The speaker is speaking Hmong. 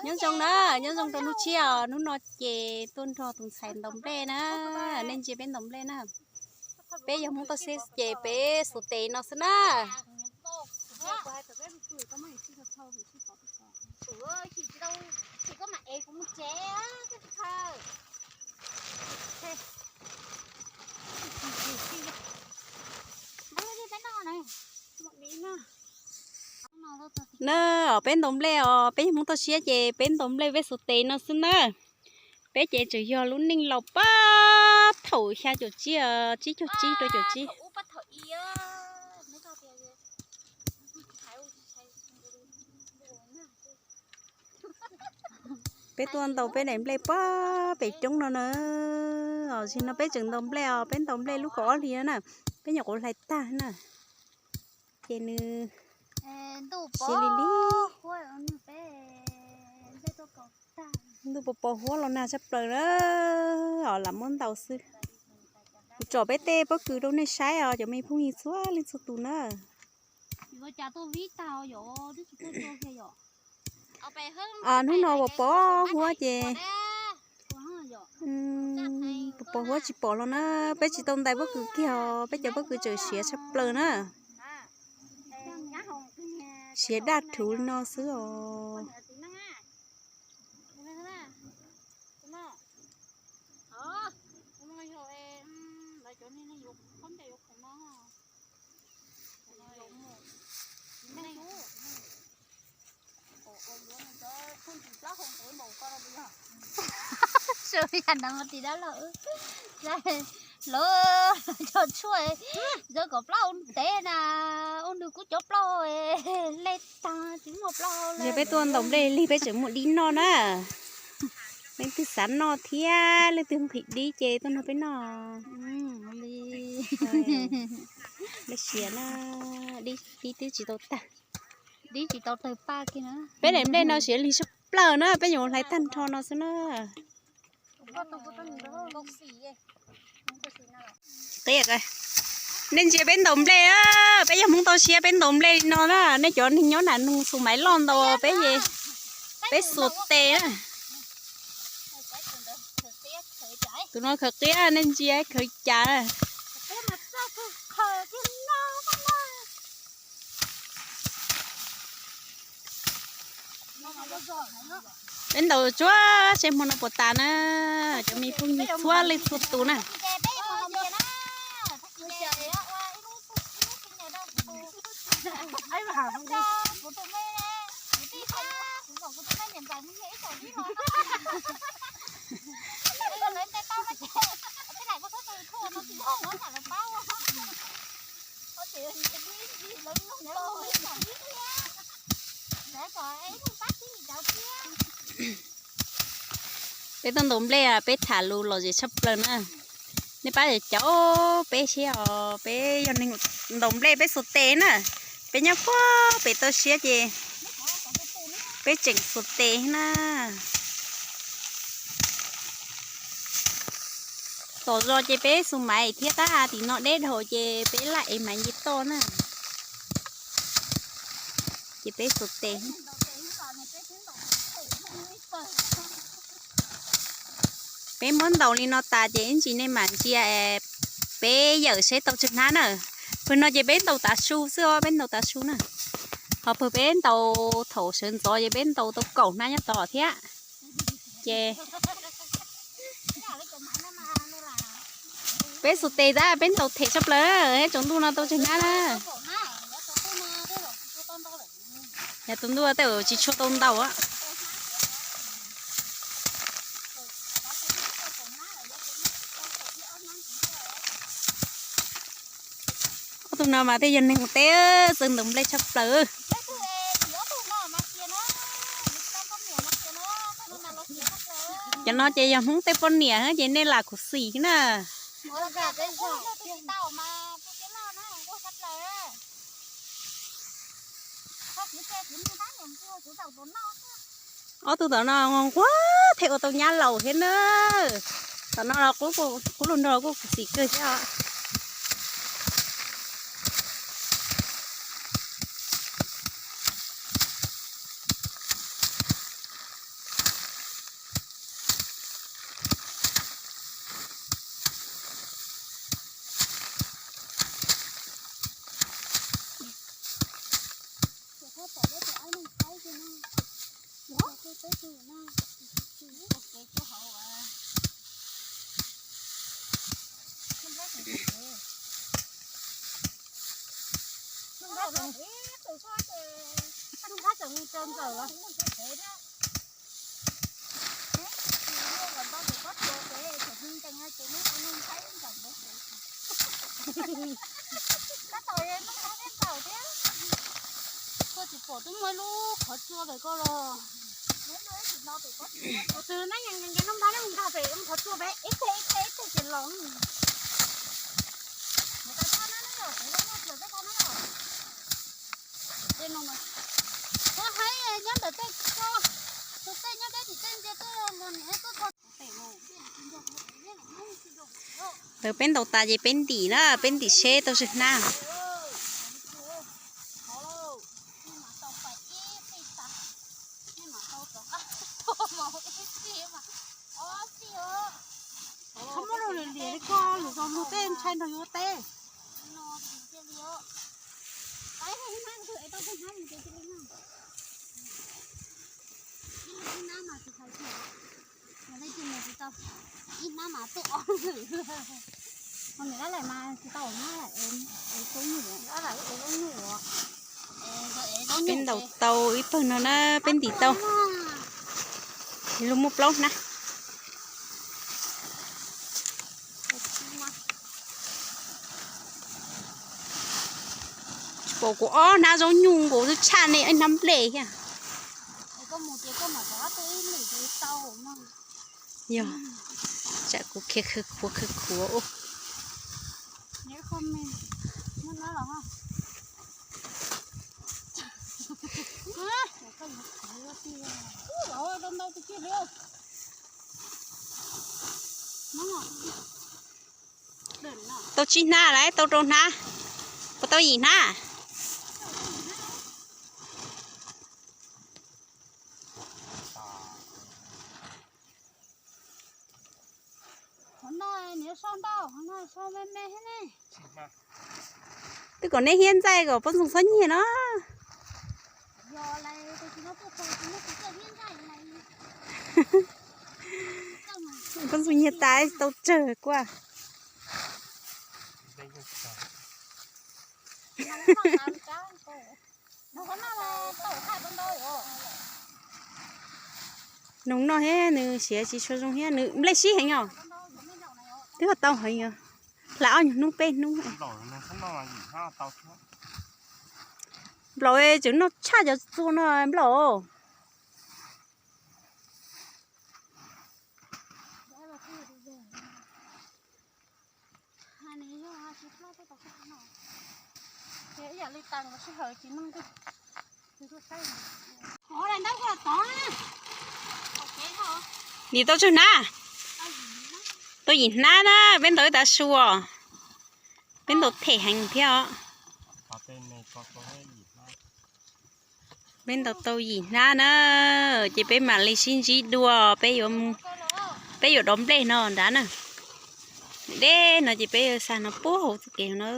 Nyob zoo na, nyob zoo rau hnub tshiab os, hnub no ces tuaj nrog tus ntxhais ntaus nplej na, nej ntsia peb ntaus nplej na. Peb yog Hmoob toj siab ces peb xuas tes no xwb na. Na, os peb ntaus nplej os, peb yog Hmoob toj siab ces peb ntaus nplej peb xuas tes no xwb na. Peb ces tseem yog lub neej laus pab thaum xya caum tsib, tsib caug tsib rau caum tsib. Peb tuaj ntaus peb daim nplej pab pem roob no na. Os, zaum no peb tseem ntaus nplej os, peb ntaus nplej lub kaum ob hlis no na, peb nyuam qhuav hlais tag na. Ces nws siav li li. Ntuj pos pos huab los nag tshaj plaws na, os lam muab ntaus xwb. Kuv tsom peb tej pob kws rau nej saib os cov me phooj ywg txhua leej txhua tus na. Hnub no pos pos huab ces, pos pos huab tsis pom los na, peb tsis tau ntais pob kws kiag os, peb cov pob kws tseem siav tshaj plaws na. Siav daj rhuv li no xwb os. Sawv yam no mas tim dab laug, lawv cov tshuaj, yog kom plaub tev na, ua nws kuj cov plaub le tag tsis muaj plaub. Yog peb tuaj ntaus nplej lig peb tseem muaj dib noj na. Leej twg xav noj thiab leej twg nqhis dib ces tuaj nrog peb noj. Dib siav na, dib twb tsis tau tag. Dib tsis tau tawg paj kiag na. Peb daim nplej no siav lig tshaj plaws na, peb nyuam hlais tag nrho no xwb na. Qiab, nej ntsia peb ntaus nplej, peb yog Hmoob toj siab peb ntaus nplej li no na, nej cov neeg nyob nram nroog Xus Maiv Loj ntaus peb, peb xuas tes na. Tus no khaws qiab, nej ntsia khaws cas. Peb ntaus tsuag seb hmo no puas tas na, cov me phooj ywg txhua leej txhua tus na. Peb tuaj ntaus nplej, peb tham lus lom zem tshaj plaws na. Nej pab caum peb siab os, peb yog neeg ntaus nplej peb xuas tes na. Peb nyob puag pem toj siab ces peb tseem xuas tes na. Tom zos ces peb xuas maiv thiab, tab tim no deb dhau ces peb laj ev maiv nce toj na. Ces peb xuas tes. Peb muab ntaus li no tas ces ib ntsis nej mam ntsia peb yawm seb tau tsawg hnab na. Pawg no ces peb ntaus tav su xwb os, peb ntaus tav su na. Ho pawg peb ntaus thaum sawv ntxov ces peb ntaus tau kaum hnab nyob tod thiab. Ces peb xuas tes tab peb ntaus them tshaj plaws, tsaus ntuj no tau tsawg hnab na. Yog tsaus ntuj tej zaum tsis tshua tau ntaus. Ob tug no mas tej yog neeg mus teb, txawj ntaus nplej tshaj plaws. Cov no ces yog Hmoob tej poj niam ces nej lam khuv xim na. Ob tug tom no nquag thiaj ua tau nyab laus thiab na. Tom no los qub lug nrog kuj khuv xim kawg thiab os. Koj tsis pom twb muaj ib lub qhov tsua pem koj los. Tus nab nkees nkees no npaj neb mus nkag pem qhov tsua pem ib teg ib teg ib teg ces los. Ua haib nyob ntawm tej ko, tus tej nyob deb tim tej ntsia tuaj los niam tuaj txog. Peb ntaus tas ces peb ntim na, peb ntim seb tau tsw hnab. Txhob muab lub liam li koj lwm zaus mus tej ntshai nrog yuav teb. Ib hnab mas tsis hais tias, ib hnab mas tsis tau, ib hnab mas tuaj ob lwm. Ho niam lab lawm mas tsis tau na, es tub nyuj, lab lawm es tub nyuj. Peb ntaus tau ib pawg no na, peb ntim tau. Lub muaj plaub hnab. Tsis pom kuv ob hnab zaub nyuj nkaus twb tshaj nej ib hnab nplej thiab. Yog, tsam kuv khiav khwv khuav khwv khuav ub. Tau tsib hnab lawm, tau rau hnab, puas tau yim hnab? Twb kom neb hiab ntxaij kom poj ntxoog txhob nyiag no. Poj ntxoog nyiag tas tau tsawg kuaj. Noog noj thiab nws siav tsis tshua zoo thiab, nws nplej sib heev os. Twb ho tau heev os, hla ob nyuag hnub peb hnub. Nplaum tseem noj tshaj cov txua no nplaum. Nim tau tsawg hnab? Tau yim hnab na, peb ntaus ib tav su os. Peb ntaus them heev thiab os. Peb ntaus tau yim hnab na, ces peb mam li sib ntsib dua, peb yuav, peb yuav dov nplej no nrad na. Deb no ces peb xa no puag hauv txoj kev no.